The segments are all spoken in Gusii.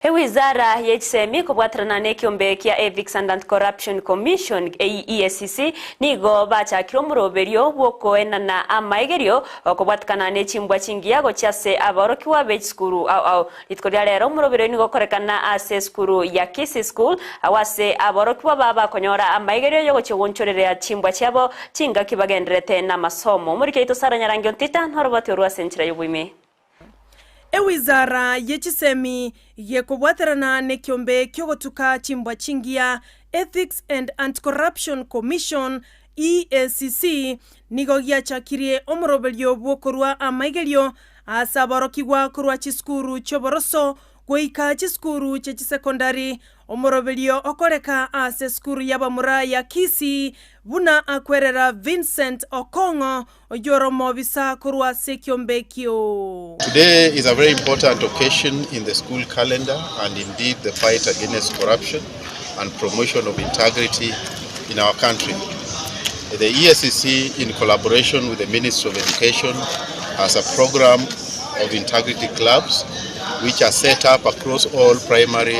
Ewizara ye chisemi kobwaterana nekiombe kia Ethics and Anti-Corruption Commission, EACC, nigo bachakire omoroberio bw'okoenana amaigerio okobwatekana ne chimbwa chingiya gochia ase abaorokigwa be chisukuru ao ao. Rituko ria rero omoroberio nigo okorekana ase esukuru ya Kisii School agwo ase abaorokigwa baba bakonyora amaigerio yogochia gonchoreria chimbwa chiabo chingaki bagendererete namasomo. Omoriki oito Sarah Nyarangi Ontita noroboti orwo ase enchera y'oboime. Ewizara ye chisemi gekobwaterana nekiombe kiogotuka chimbwa chingiya, Ethics and Anti-Corruption Commission, EACC, nigo giachakirie omoroberio bw'okorua amaigerio ase aborokigwa korwa chisukuru chi'oboroso goika chisukuru chie chisekondari Omoroberio okoreka ase esukuru y'abamura ya Kisii buna akwerera Vincent Okong'o oyio ore omobisa korwa ase ekiombe ekio. Today is a very important occasion in the school calendar and indeed the fight against corruption and promotion of integrity in our country. The EACC in collaboration with the Ministry of Education has a program of integrity clubs which are set up across all primary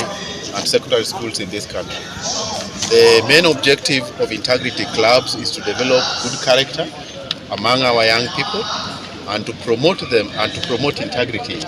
and secondary schools in this country. The main objective of integrity clubs is to develop good character among our young people and to promote them and to promote integrity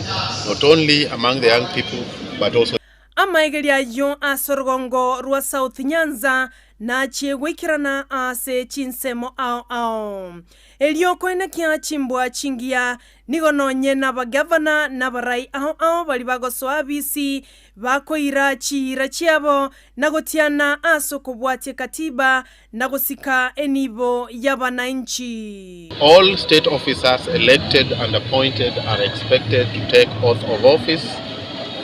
not only among the young people but also Amaigerio ayio ase orogongo rwa South Nyanza nachie goikerana ase chinsemo ao ao. Erio koenekia chimbwa chingiya nigo nonye nabagavana na abarai ao ao baria bagosoa abisi bakoira chiira chiabo na gotiana ase okobwatia katiba na gosika enibo y'abanainchi. All state officers elected and appointed are expected to take oath of office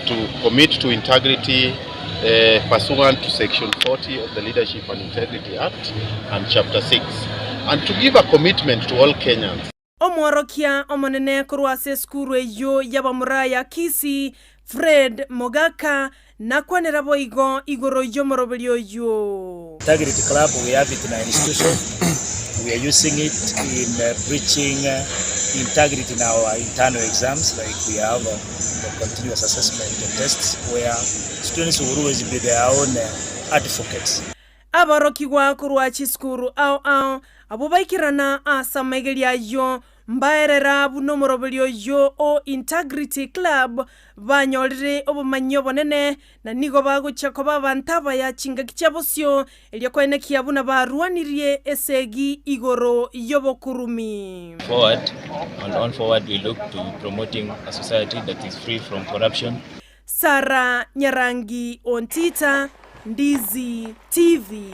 to commit to integrity pursuant to section 40 of the Leadership and Integrity Act and chapter 6 and to give a commitment to all Kenyans. Omworokia omonene korwa ase esukuru eyio y'abamura ya Kisii, Fred Mogaka, nakwanera boigo igoro y'omoroberio oyio. Integrity Club we have it in our institution, we are using it in preaching integrity in our internal exams like we have the continuous assessment tests where students will always be their own advocates. Aborokigwa korwa chisukuru ao ao abwo baikerana ase amaigerio ayio, mbaerera buna omoroberio oyio o Integrity Club banyorire obomanyi obonene, na nigo bagochia koba abanto abaya chingaki chia bosio, erio koenekia buna barwanirie esegi igoro y'obokurumi. Forward and on forward we look to promoting a society that is free from corruption. Sarah Nyarangi Ontita, Ndizi TV.